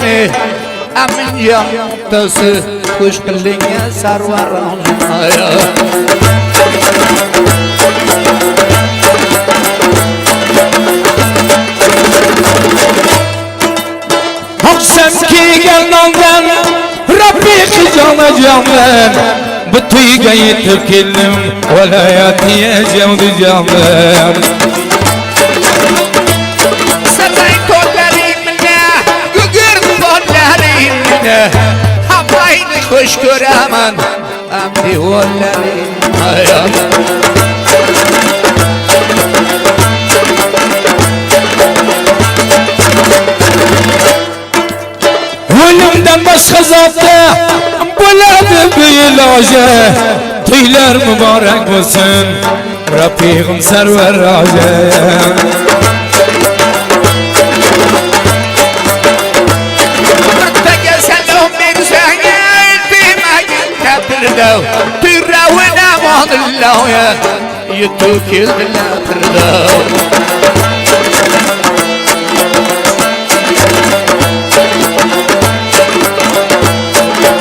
Amin Aminjan otasi Xush qilingan sarvaron Akşam kelgandan Rafiqi jonajondan Bu to'yga yetib keldim Viloyatiga javdi jondan Saray to'llarimni Gugurt bollarimni Hammayni xush ko'raman Amdivollarim O'limdan boshqa zotda bo'ladi bu iloji To'ylar muborak bo'lsin Rafiqim sarvar roji Birtaga salom bersang Demagin tadbirda Tuyravin amonillo Yetib keldilar pirda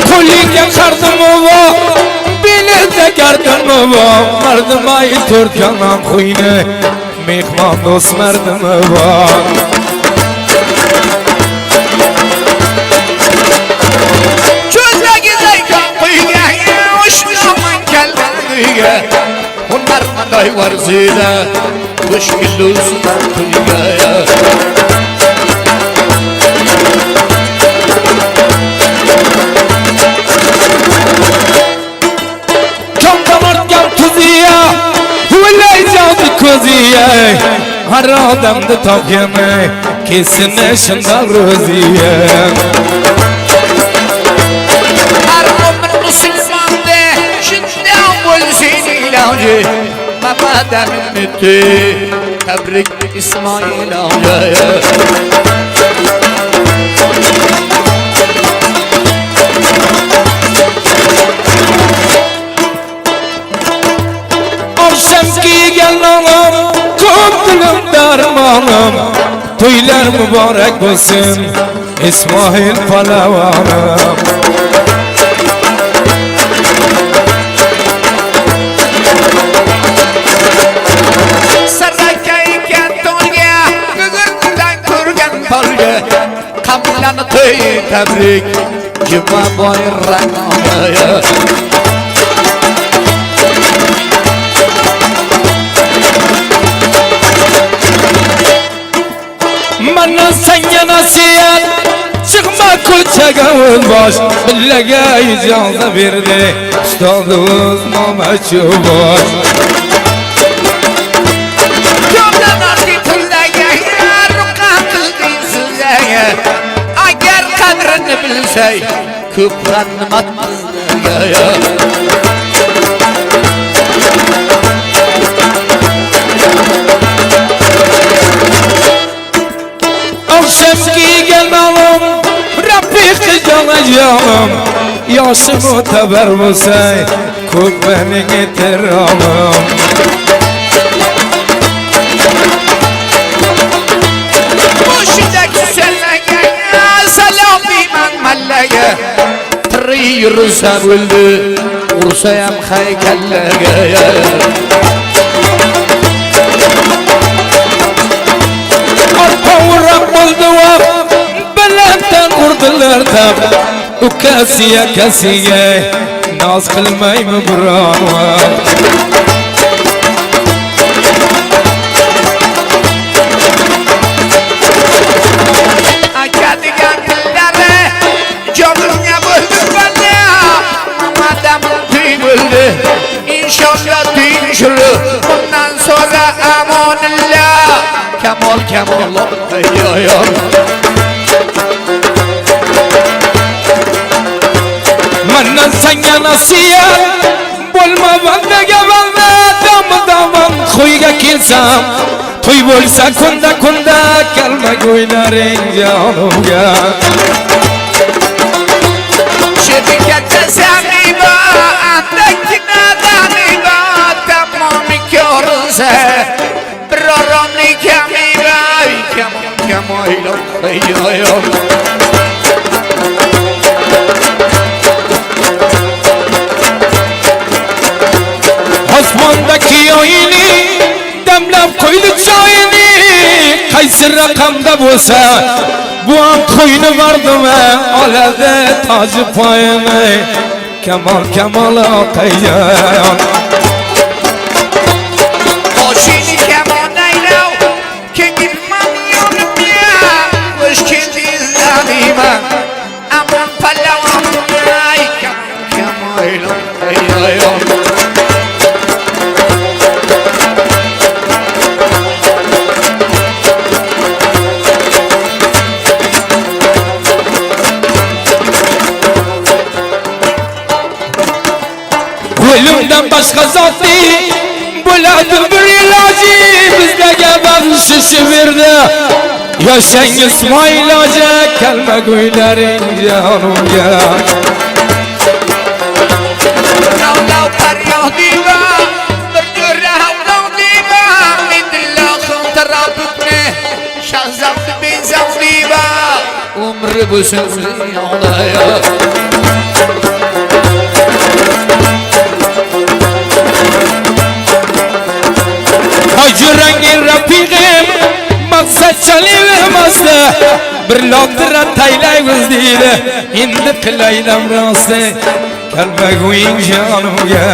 Qo'lingga qardim vo Belida gardim vo Mardimay to'rtkanon qo'yni Mehmon do'st mardimi vo Cho'ntagi zaykom quygan Ushnoman kallan uyga Hunarmandoy varzida Xush keldusidan tuyga Kamdan ortgan tuziya O'lay joni ko'ziya Har odamni topgani Kelsin shundoq ro'ziya Har mo'min musulmonda shundoq bo'lsin iloji Mamadamin mitti Tabrik Ismoil Akşam kiygan olam Ko'p dilim darmonim To'ylar muborak bo'lsin Ismoil polavonim Sarakaygan to'lga Gugurtdan ko'rgan polga Qamlani to'y tabrik Jumaboy rang'oya Mana senga nasihat Chiqma ko'chaga o'zbosh Billaga ijoza berdi Ustozimiz Momachubosh Ko'mlamardi tillaga Ruqa qilding sizlarga Agar qadrini bilsak Ko'p g'animat bizlarga Akşam kiygan olim Rafiqi jonajonim Yoshi mo'tabar bo'lsa Ko'p mening ehtiromim Boshidagi sellaga Salom deyman mallaga Tirik yursa bo'ldi Ursayam haykallarga Arpa o'rab bo'ldi vaqt Balanddan urdilar tap Ukasi akasiga Noz qilmaymi biron vaqt Aka degan tillari Jonimga bo'ldi bala Mamadamin tuy bo'ldi Inshaalloh tuy shuru Bundan sonra amonillah Kamol kamol yo Mandan senga nasihat Bo'lma bandaga banda Dam damam to'yga kelsam To'y bo'lsa kunda kunda Kelma go'ylaring jonimga Şirkette samiba Andakina damiba Tamamı körse Bir oromli kamiba Kamol kamoylo yo. Osmondaki oýny Demläp koýdy çaýyny Kaýsy rakamda bolsa Bu am toýuny bardymy Alady tacı paýyny Kemal kemal akaýan. Qo'shini kamon aylav Kengilman yonimga Xo'sh keldingiz nadima Amon pallavon ay Kamon kamon Ölümden başga zatny Bo'ladi bir iloji Bizlarga bag'ishishi berdi Yashang Ismoil hoji Kalma go'ylaring jonimga Ravlav faryodiva Bir jo'ra havlodiva Midillohim tarabibni Shahzodi bezavliva Umri bo'lsin ziyoda Hoji rangin rafiqim Maqsad chalivermasdi Bir lotira taylaymiz deydi Endi qilaylam rosti Kalma go'ying jonimga.